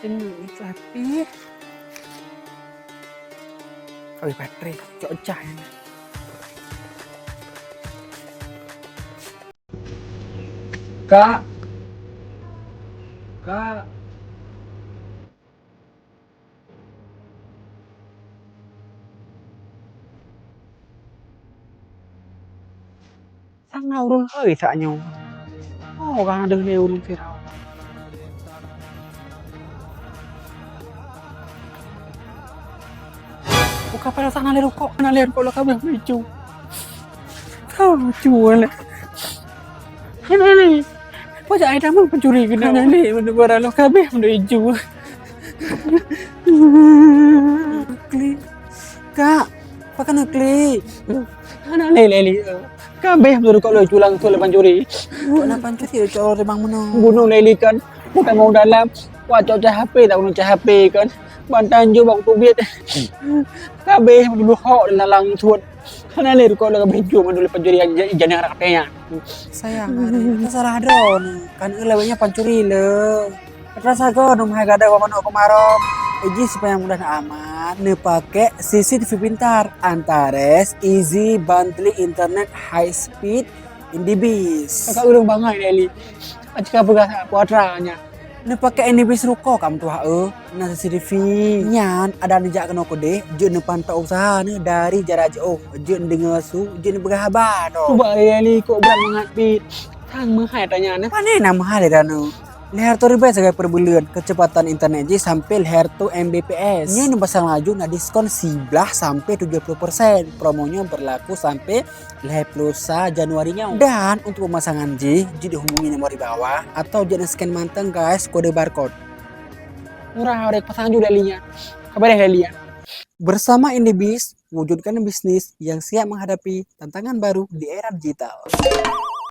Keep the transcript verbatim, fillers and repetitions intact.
Tengok itu api. Oi, baterai, cok cah. Kak. Kak. Sang na ureueng hôi sak nyoe. Oh, ka na deuh lé ureueng Firaun. Buka pada sana lé rukok, na lé rukok lôn kabeh meuicu. Kau lucu lé. Hana lé. Apa jak ai tamong pancuri keunoe? Hana lé, meunurot barang lôn kabeh meuicu. Klik. Kak, pakon neuklik? Hana lé, lé, lé. Kabeh meunurot kok lôn culang tu lé pancuri. Kok na pancuri cok lôn rimang meunoe? Bunoe lé, lé kan. Bukan mau dalam. Wah, cok cah H P tak guna cah H P kan. Bantan ju bang tubit. Kabeh dulu hok dalam suat. Hana lé kok lôn kabeh ju meunurot pancuri ija-, ijana rakyat. Sayang, Ari. Itu salah droeneuh. Kan eu lawetnya pancuri le. Rasa kau dum hai gadoh manok keumarong. Iji supaya mudah na aman, neupake C C T V pintar. Antares, Easy, Bundling Internet, High Speed, Indibis. Kakak ureueng bangai, Nelly. Acika peugah puatra nya. Neupake Indibis ruko kam tuha e, na C C T V. Nyan, ada neujak keunoe keudeh, jeuet neupantau usaha neuh dari jarak jiôh, jeuet neudeungoe su, jeuet neupeugah haba noh. Cuba, Nelly, kok brat mangat bit. Sang meuhai tanya neuh. Pane na meuhai lé droeneuh. Lhèe reutôh ribèe sagai per buleuen, keuceupatan internet jih sampoe lhèe reutôh M B P S. Nyoe neupasang laju na diskon siblaih sampoe tujoh ploh persen. Promo nyoe beurlaku sampoe lhèe ploh sa Januari nyoe. Dan untuk pemasangan jih, jeuet hubungi nomor di bawah atau jeuet scan mantong guys kode barcode. Murah, harga pasang juga linya. Kabareh linya. Bersama Indibis, wujudkan bisnis yang siap menghadapi tantangan baru di era digital.